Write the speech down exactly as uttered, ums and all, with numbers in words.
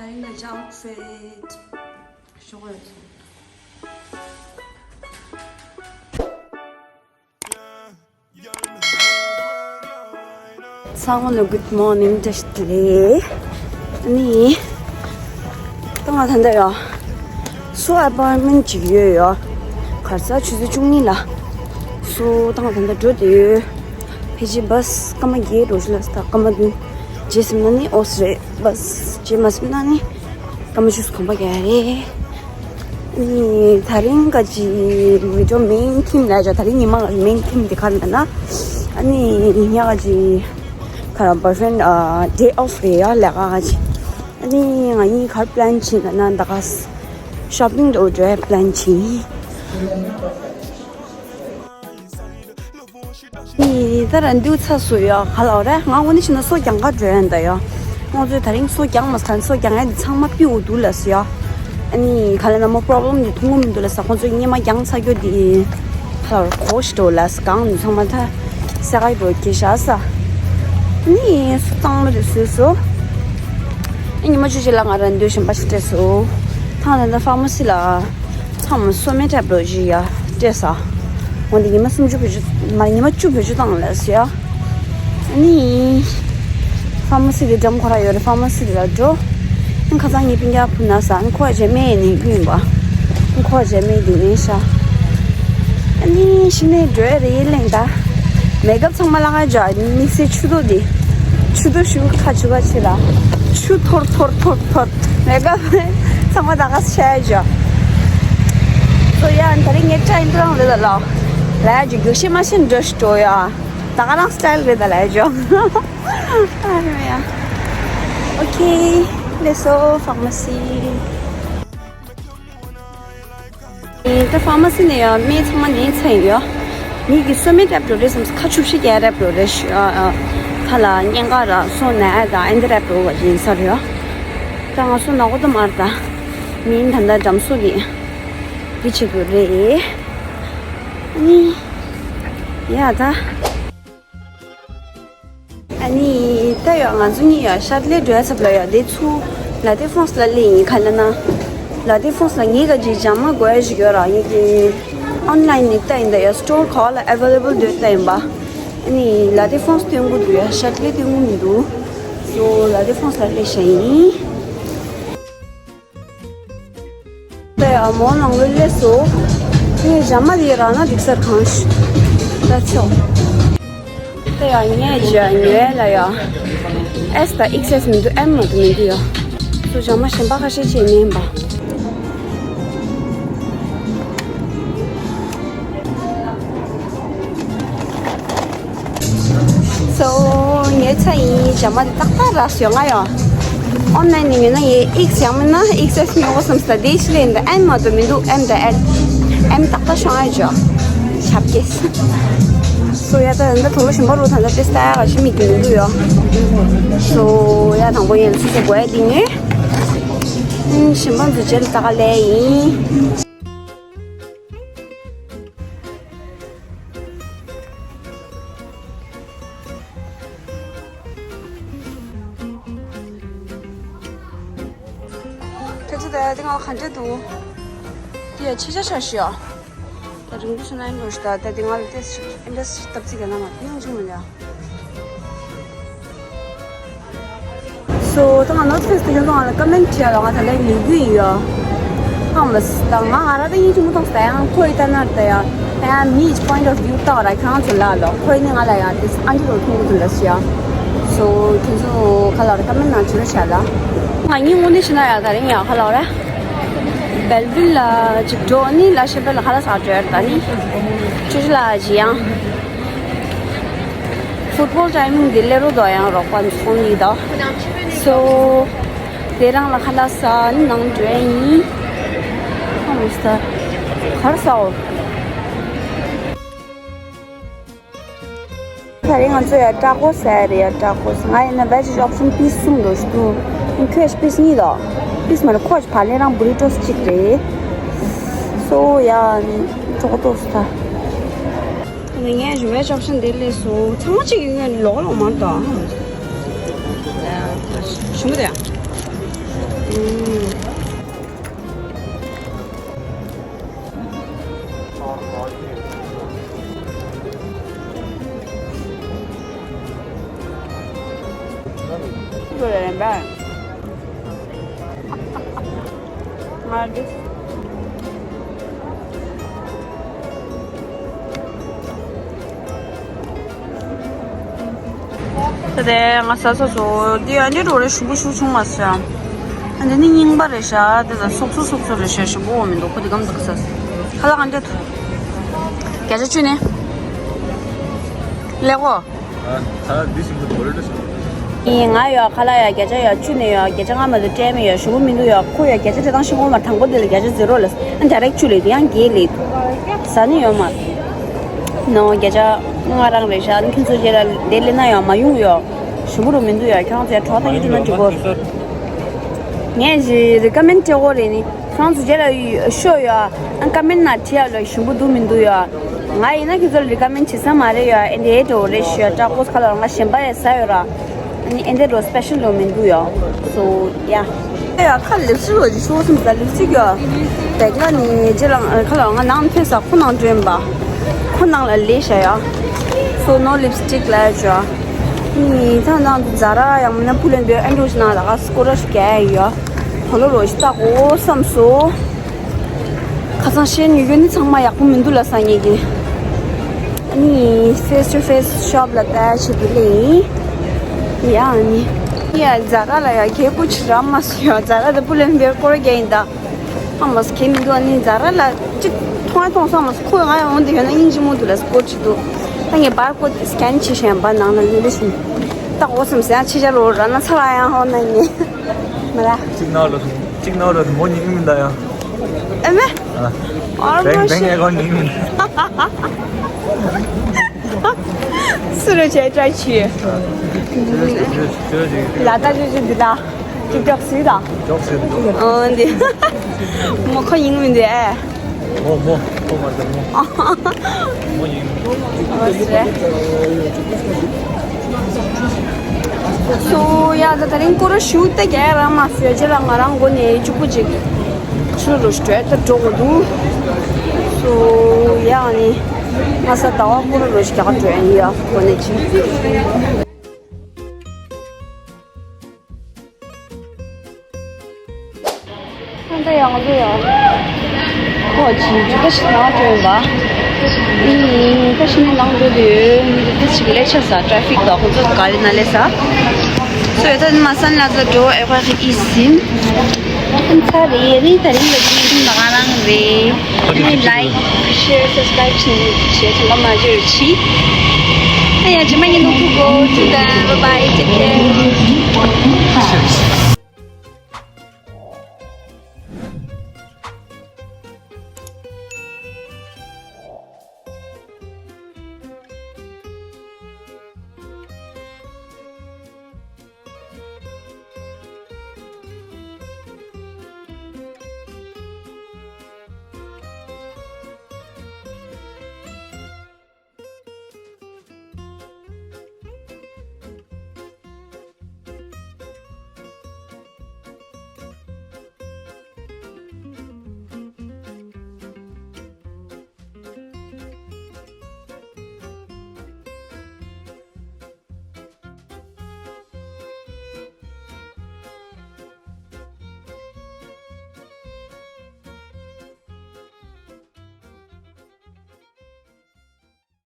And the junk food. Sure. ཚང་མ་ལ་good morning བཀྲ་ཤིས་བདེ་ལེགས། ཨ་ནི། ད་ང་ད་ལྟ་ཡོད། སུ་ཨ་པོའིན་མེན་ཊི་ཅིག་ཡོད་ཡོད། གར་ས་ཆུ་ཚོད་བཅུ་གཉིས་ལ། སུ་ད་ང་ད་ལྟ་འགྲོ་བསྡད་ཡོད། ཕལ་ཆེར་བྷ་སི་སྐར་མ་བརྒྱད་འགྲོ་ཤི་ལ་ས་སྐར་མ་བདུན། རྗེས་ཟིན་ན་ནི་ཨོ་སི་རེད། བྷ་སི་རྗེས་མ་ཟིན་ན་ནི་སྐར་མ་བཅུ་གོམ་པ་རྒྱག་ཡ་རེད། ཨ་ནི་ད་རིང་ག་ཅི་བི་ཌི་ཡོ་མེན་ཐིམ་ལ་ཡ་ད་རིང་ཉི་མ་མེན་ཐིམ་དེ་ག་རེ་ལབ་ན། ཨ་ནི་ཉི་མ་ག་ཅི་ག་ར་བོའི་ཕི་རེན་ཌི་ཌེ་ཨོཕ་རེད་ཡ་ལས་ཀ་ག་ཅི། ཨ་ནི་ང་གཉིས་ག་རེ་པི་ལན་བྱས་ལབ་ན་ད་ག་ཤོ་པིང་དུ་འགྲོ་ཡ་པི་ལན་བྱས། ནི་ད་རང་འདུག་ཚ་སུ་ཡོད་ག་ལ་རེད། ང་འོ་ནི་ཕྱིན་ན་སོ་རྒྱང་ག་འགྲོ་ཡ་འདི་ཡོད། ང་ཚོས་ད་རིང་སོ་རྒྱང་མ་སོང་། སོ་རྒྱང་ཡ་འདི་ཚང་མ་པི་འུ་འདུག་ལ་སི་ཡོད། ཨ་ནི་ག་ལ་ན་མོ་པོ་རོབ་ལེམ་འདི་མཐོང་གི་མི་འདུག་ལ་ས། ཁོང་ཚོས་སྔོན་མ་རྒྱང་ཚ་རྒྱུ་འདི་ཧ་ལ་གོ་ཤི་འགྲོ་ལ་སི། གང་འདི་ཚང་མ་ད་སེ་ག་ཡི་འགྲོ་གི་ཤ་ས། ཨ་ནི་སུ་གཙང་མ་རེད་སུས་སུ། ཨ་ཉི་མ་བཅུ་གཅིག་ལ་ང་རང་འདུག་གཞན་པ་ཞིག་སྤྲད་སོ། ཐང་ལ་ད་ཕར་མ་སི་ལ། ཚང་མ་སོ་མེ་ཊེབ་ལོ་ཞིག་ཡ་སྤྲད་ས། འོན་ཏེ་ཉི་མ་སུམ་ཅུ་བེད་སྤྱོད་མ་ཉི་མ་བཅུ་བེད་སྤྱོད་བཏང་ལས་སོ་ཡ། ཨ་ནི། ཕར་མ་སི་དེ་འགྲམ་ཁོ་ར་ཡོད་རེད། ཕར་མ་སི་དེ་ལ་འགྲོ། ཨ་ཁ་སང་ངའི་སྤུན་ཀྱག་ཕུ་ན་ས་ཨ་ཁོ་རྗེས་མའི་ནས་ཀུན་པ། ཨ་ཁོ་རྗེས་མའི་དེ་ནས་ཤ། ཨ་ནི་ཤི་ནས་འགྲོ་ཡ་རེད་ལེང་ད། མེ་ཀབ་ཚང་མ་ལ་ང་འཇོག་དམིགས་བསལ་ཆུ་ཐོག་འདི། ཆུ་ཐོག་ཞུ་ཁ་ཆུ་ཁ་ཆེ་ལ། ཆུ་ཐོར་ཐོར་ཐོར་ཐོར། མེ་ཀབ་ཚང་མ་ད་ག་ཆ་ཡ་འཇོག་སོ་ཡ། ད་རིང་ངའི་ཊ་ཡིན་རང་རེད་ད་ལ། ལ་ཡ་འཇོག་རྒྱུག་ཤེས་མ་ཤེས་འགྲོ་ཞིག་འགྲོ་ཡ། ད་ག་རང་སི་ཊ་ཡལ་རེད་ད་ལ་ཡ་འཇོག་ཨ་རེ་ཡ། Okay, let's go pharmacy. ད་ཕར་མ་སི་ནས་ཡང་སྨན་ཚང་མ་ལེན་ཚར་ཡོད། ངེད་ཀྱི་སོ་མེ་ཊེབ་འགྲོ་རེད་བསམས། ཁ་ཆུབ་ཤིག་རྒྱག་རེད་འགྲོ་རེད་ཤི། ཨ་ཨ་ཁ་ལ་གཉན་ཁ་ར་སོ་ན་ཨ་དང་ཨེ་འདི་ར་འགྲོ་བ་ཡིན་ས་རེད། ད་ང་སོ་ན་གོ་ད་མར་ད་མིན་ད་ད་འགྲམ་སོ་ལི་འདི་བྱེད་དགོས་རེད། ཨ་ནི་ཡ་ད། ཨ་ནི་ད་ཡོད་ང་ཚོ་གཉིས་ཡོད་ཤར་ལེ་འགྲོ་ཡ་ཚབ་ལ་ཡོད། དེ་ཚུ་ལ་ཏེ་ཧྥོན་སི་ལ་སླེབས་ཡིན་ཁ་ན་ན། ལ་ཏེ་ཧྥོན་སི་ལ་ངེད་ག་ཅིག་ཇ་མ་དགོས་ཡ་ཞིག་ཡོད་ར། ངེད་ཀྱི་ཨོན་ལ་ཡིན་ནས་ལྟ་ཡིན་ད་ཡོད། སི་ཊོར་ག་བ་ལ་ཨེ་ཝེ་ལེ་བལ་འདུག་ལྟ་ཡིན་པ། ཨ་ནི་ལ་ཏེ་ཧྥོན་སི་སྟོན་གི་འདུག་ཡ་ཤར་ལེ་སྟོན་གི་མི་འདུག་སོ་ལ་ཏེ་ཧྥོན་སི་ལ་སླེབས་ཤ་ཡིན། ད་ཡ་མོ་ནང་ལོ་སླེབས་སོ། ངས་ཇ་མ་དེ་རག་ན་འགྲིག་ས་གང་ཞིག་ད་ཆོག་ད་ཡ་ངས་ཇ་ཉོས་ལ་ཡ། ཨེས་དང་ཨིག་སི་ཨེས་མི་འདུག་ཨེམ་མ་གཏོགས་མི་འདུག་ཡ། སོ་ཇ་མ་གཞན་པ་ཁ་ཤས་བྱས་ནས་ཡིན་པ། སོ་ཉོས་ཚར་ཡིན། ཇ་མ་དེ་ཏག་ཏག་རག་སོང་ང་ཡ། ཨོན་ལ་ཡིན་ནས་ཉོས་ན་ངས་ཨིག་སི་ཨེས་ཡང་མིན་ན་ཨིག་སི་ཨེས་ཉོ་དགོས་བསམ་སོང་། དེ་ཕྱི་ལ་ཡིན་ད་ཨེམ་མ་གཏོགས་མི་འདུག་ཨེམ་དང་ཨེལ། ཨེམ་ཏག་ཏག་ཤོང་ཨེ་ཇོ། ཞབས་སྐྱེས། སོ་ཡ་ད་ད་དུང་ལོ་གཞན་པ་རུ་ད་ད་ཏེ་སྟ་ཡ་ག་ཤི་མི་གི་མི་འདུག་ཡ། སོ་ཡ་དང་པོ་ཡན་སུ་སོ་གོ་ཡ་དེ་ནི། ཨིན་གཞན་པ་འཛུ་ཅེལ་ཏག་ལེ་ཡིན། ཁྱེད་ཚོ་ད་དེ་ང་ལ་ག་འདྲ་འདུག་དེ་ཡ་ཆེ་ཆ་ཆ་ཤི་ཡ། ད་རིང་པོ་སོང་ན་ཨིན་འགྲོ་ཤི་ད། ད་དེ་ང་ལ་ཏེ་ཨིན་འདྲ་སི་སྟབས་ཚིག་ག་ན་མ་དེ་ཡང་བྱུང་མི་འདྲ། སོ་ད་ང་ནོར་ཕེ་སི་དེ་ཡོང་ང་ལ་ཀོ་མེན་ཊི་བྱས་ལ་ང་ད་ལན་ཉུ་གུ་ཡིན་ཡོད། ཧང་མ་སི་ད་ང་ང་ར་ད་ཡིན་ཅི་མོ་ཐོང་སི་ད་ཡང་ཁོ་ཡི་ད་ན་ད་ཡ་ད་ཡ་མིའི་པོ་ཡིན་ཊི་ཨོཕ་བིའུ་ཏག་ར་ཁྱང་ཚོ་ལ་ལོ་ཁོ་ཡི་ནི་ང་ལ་ཡ་དེ་ཨང་ཅི་རོ་ཐུང་གི་འདུག་ལ་སི་ཡ། སོ་ཁྱེད་ཚོ་ཁ་ལ་ར་ཀོ་མེན་ཊི་ནང་བྱོས་ར་བྱ་ལ། ང་གཉིས་དངོས་གནས་བྱས་ན་ཡ་ད་རིང་ཡ་ཁ་ལ་ར་བེལ་ཝིལ་ལ་ཅིག་འགྲོ་ནི་ལ་ཤེ་བེལ་ལ་ཁ་ལ་ས་འགྲོ་ཡ་ད་ནི་ཅུ་ཅུ་ལ་ཅི་ཡང་། ཕུཊ་བོལ་ཊའི་མིང་འདི་སླེབས་རོགས་དོ་ཡང་རོགས་པ་ཚོང་འདི་དོ། སོ། དེ་རང་ལ་ཁ་ལག་ཟ་ནི་ནང་འགྲོ་ཡ་ཡིན། ཁ་མི་ཟ། གར་ཟའོ། ད་རིང་ང་ཚོ་ཡ་ཊ་ཀོ་ཟ་ཡ་རེད་ཡ། ཊ་ཀོ་ཟ། ང་ཡིན་ན་བེ་ཇི་ཨོབ་ཤན་པིས་གསུམ་འདུག་ཞུ་དུ། ཁོས་པིས་གཉིས་དོ། པིས་མ་རེད་ཁོ་བ་ལེ་རང་བུ་རི་ཊོས་གཅིག་རེད། སོ་ཡ་ནི་ཊ་ཀོ་ཏོ་ཟ་ད། ངས་ཞུ་བའི་ཅོག་ཤིན་དེ་ལས་སོ་ཚང་མ་གཅིག་ཡིན་ངས་ལོག་ལོག་མར་དང་། ཞུ་མི་དེ། ད་དེ་ང་ཟ་ས་སོ། འདི་ཨ་འདྲེ་འགྲོ་རེ་ཞུ་བུ་ཞུ་ཆུང་མ་ཟ། ཨ་འདི་ནི་རྙིང་པ་རེད་ཤག་འདི་ལ་སོག་སོ་སོག་སོ་རེད་ཤག་ཞུ་བུ་འོ་མི་འདུག་ཁོ་འདི་གམ་འདུག་ས། ཁ་ལག་ཨ་འདྲེ་ཐུ། བརྒྱ་ཆ་བཅུ་ནི། ལེགས་གོ། ཨ་ད་འདི་བཞིན་དུ་བོ་ལེ་ཏོ་ཞིག་ཡིན། ང་ཡོད་ཁ་ལག་ཡོད་བརྒྱ་ཆ་ཡོད་བཅུ་ནས་ཡོད་བརྒྱ་ཆ་ལྔ་མ་གཏོགས་སྤྲད་མེད་ཡོད་ཞུ་བུ་མི་འདུག་ཡོད་ཁོ་ཡོད་བརྒྱ་ཆ་ཁྲི་སྟོང་ཤི་མོ་མ་དང་པོ་དེ་ལ་བརྒྱ་ཆ་ཟི་རོ་ལ་ཨ་ཌ་རེག་བཅུ་ལེགས་དེ་ཡང་བརྒྱད་ལེགས། ཟ་ནི་ཡོད་མ། ནོ་བརྒྱ་ཆ་ལྔ་རང་རེད་ཤག་ཨ་ནི་ཁྱོད་ཚོ་རྗེས་ལ་དེ་ལེན་ན་ཡོད་མ་ཡོང་ཡོད་ཞུ་བུ་རུ་མི་འདུག་ཡོད་ཁྱོད་རང་ཚོའི་གྲོགས་དང་ཡིད་དུ་ན་འགྲིག་གོ། ངས་རི་ཀ་མེན་སྤྲད་གོ་རེད་ནི། ཁྱོད་ཚོ་རྗེས་ལ་ཤོད་ཡོད། ཨ་ཀ་མེན་ན་བྲིས་ཡ་ལ་ཞུ་བུ་འདུག་མི་འདུག་ཡོད། ང་ཡིན་ན་ཁྱེད་ཚོ་ལ་རི་ཀ་མེན་བྱེད་ས་མ་རེད་ཡོད། ཨེ་འདྲའི་འགྲོ་རེད་ཤོད་ཀྲག་པོ་ཁ་ལ་ང་གཞན་པ་ཡ་ཟ་ཡོད་ར། ཨ་ནི་ཨེ་འདྲའི་འགྲོ་སི་པེ་ཤལ་འགྲོ་མི་འདུག་ཡོད། སོ་ཡ། ཡ་ཁ་ལིབ་སི་རོ་ཅི་ཤོག་སམ་ཟ་ལིབ་སི་ཡོད། བེག་ལ་ནི་རྗེས་ལ་ཁ་ལ་ང་ནང་ཐོན་ས་ཁོ་ནང་འདྲེན་པ། ཁོ་ནང་ལ་ལས་བྱ་ཡ། སོ་ནོ་ལིབ་སི་ཊིག་ལ་ཡ་ཅོ། ནི་ད་ནང་དུ་ཛ་ར་ཡང་མིན་ན་པུ་ལེན་པའི་ཨེ་འགྲོ་ཞིག་ནང་ལ་ཁ་སྐོར་ར་ཞིག་ག་ཡོད། ཁོ་ལོ་རོ་ཞིག་ལྟ་གོ་བསམ་སོ། ཁ་སང་ཤེས་ཉོ་རྒྱུ་ནི་ཚང་མ་ཡག་པོ་མི་འདུག་ལ་སང་ཉིན་གྱི། ཨ་ནི་ཕེས་ཊུ་ཕེས་ཤོབ་ལ་ལྟ་ཆེད་དུ་ལེན་ཡིན། ཡ་ཨ་ནི། ཡ་ཛ་ར་ལ་ཡ་གེ་ཀུ་ཆི་ར་མ་སུ་ཡ་ཛ་ར་དེ་པུ་ལེན་པའི་སྐོར་རྒྱ་ཡིན་ད། ཨ་མ་སུ་གེ་མི་འདུག་ཨ་ནི་ཛ་ར་ལ་ཅིག་མཐོང་ཡ་མཐོང་སོང་། ཨ་མ་སུ་ཁོ་ང་ཡང་འོང་དུ་ཡོད་ན་སྙིང་རྗེ་མོ་འདུག་ལ་སྐོར་ཆེད་དུ། ད་ངས་བར་སྐོར་དེ་སི་ཀེན་བྱེད་བཞིན་པ་ནང་ལ་ལུས་ལུས་སུ། ད་འོ་སམ་སེ་ཡང་ཕྱི་ཆ་རོ་ར་ན་ཚ་ལ་ཡང་ཧོ་ན་ཉེ། མ་ར། གཅིག་ནང་ལ་སོང་། གཅིག་ནང་ལ་མོ་ཉིན་མིན་ད་ཡང་། ཨ་མེ། ཨ། ཨོར་བེང་མོ་བེང་ཤི། ཨེ་ཀོན་ཉིན་མིན། སུ་རུ་བྱས་བཀྲ་ཤིས། ལ་ད་ཅི་ཅི་འདི་ད། ཅི་ཀྱོག་སི་ད། ཀྱོག་སི་འདི། ཨོ་འདི། མོ་ཁོ་ཉིན་མིན་འདི་ཨེ། མོ་མོ་མོ་མ་ཟེར་མོ། མོ་ཡིན། ཨོ་སེ། སོ་ཡ་ད་ད་རིང་སྐོར་ར་ཞུ་ཏེ་ག་ར་མ་ཟེར་རྗེས་ལ་ང་རང་མགོ་ནས་གཅིག་པུ་ཅིག་ཚུར་རུ་སྤྲད་ད་འགྲོ་དགོས་འདུག་སོ་ཡ་ནི་ང་ས་ཟླ་བ་སྐོར་ར་རུ་ཞིག་ག་འགྲོ་ཡ་ཡིན་ཡ་མགོ་ནས་ཅིག་ད་ཡང་ཚོ་ཡང་ཁོ་ཅིག་ཅིག་ཁ་ཤི་ནང་སྟོན་པ། ཨིན་ཁ་ཤི་ནང་འགྲོ་དུས་མི་དེ་ཅིག་ལས་ཆ་ས་ཊ་ཕིག་དང་ཁོ་ཚོ་ག་རེ་ན་ལས་ས། སོ་ཡོད་ད་ནི་མ་སན་ལ་ཚོ་འགྲོ་ཨེ་ཁ་ཁི་ཨི་སིན། ཨིན་ཚ་རེ་རེ་ད་རིང་ལ་ཅི་མི་ང་རང་རེ། ཨ་ནི་ལའིཀ་ཤེར་སབ་སི་ཀ་རའིབ་བྱེད་བྱེད་ཐུབ་པ་མ་བརྗོད་རུ་ཆི། ཨ་ཡ་ཇི་མ་ཡིན་ནོ་ཁུ་གོ་ཐུ་ད་bye bye take care།